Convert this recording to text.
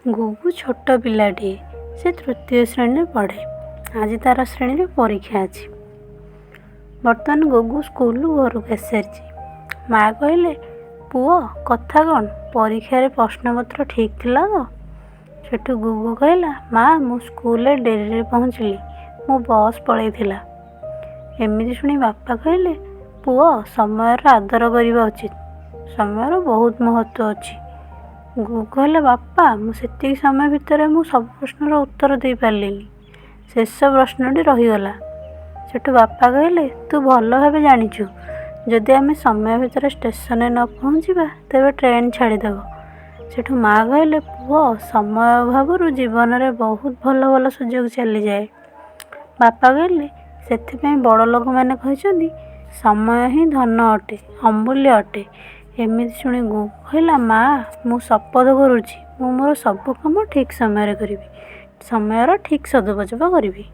ଗୁଗୁ ଛୋଟ ପିଲାଟିଏ, ସେ ତୃତୀୟ ଶ୍ରେଣୀରେ ପଢ଼େ। ଆଜି ତା'ର ଶ୍ରେଣୀରେ ପରୀକ୍ଷା ଅଛି। ବର୍ତ୍ତମାନ ଗୁଗୁ ସ୍କୁଲରୁ ଘରକୁ ଆସିସାରିଛି। ମା' କହିଲେ, ପୁଅ, କଥା କ'ଣ, ପରୀକ୍ଷାରେ ପ୍ରଶ୍ନପତ୍ର ଠିକ୍ ଥିଲା ତ? ସେଠୁ ଗୁଗୁ କହିଲା, ମା', ମୁଁ ସ୍କୁଲରେ ଡେରିରେ ପହଞ୍ଚିଲି, ମୋ ବସ୍ ପଳେଇଥିଲା। ଏମିତି ଶୁଣି ବାପା କହିଲେ, ପୁଅ, ସମୟର ଆଦର କରିବା ଉଚିତ, ସମୟର ବହୁତ ମହତ୍ତ୍ୱ ଅଛି। ଗୁଗୁ କହିଲା, ବାପା, ମୁଁ ସେତିକି ସମୟ ଭିତରେ ମୁଁ ସବୁ ପ୍ରଶ୍ନର ଉତ୍ତର ଦେଇପାରିଲିନି, ଶେଷ ପ୍ରଶ୍ନଟି ରହିଗଲା। ସେଠୁ ବାପା କହିଲେ, ତୁ ଭଲ ଭାବେ ଜାଣିଛୁ, ଯଦି ଆମେ ସମୟ ଭିତରେ ଷ୍ଟେସନରେ ନ ପହଞ୍ଚିବା ତେବେ ଟ୍ରେନ୍ ଛାଡ଼ିଦେବ। ସେଠୁ ମା' କହିଲେ, ପୁଅ, ସମୟ ଅଭାବରୁ ଜୀବନରେ ବହୁତ ଭଲ ଭଲ ସୁଯୋଗ ଚାଲିଯାଏ। ବାପା କହିଲେ, ସେଥିପାଇଁ ବଡ଼ ଲୋକମାନେ କହିଛନ୍ତି, ସମୟ ହିଁ ଧନ ଅଟେ, ଅମୂଲ୍ୟ ଅଟେ। ଏମିତି ଶୁଣି ଗୁଗୁ କହିଲା, ମା', ମୁଁ ଶପଥ କରୁଛି, ମୁଁ ମୋର ସବୁ କାମ ଠିକ୍ ସମୟରେ କରିବି, ସମୟର ଠିକ୍ ସଦୁପଯୋଗ କରିବି।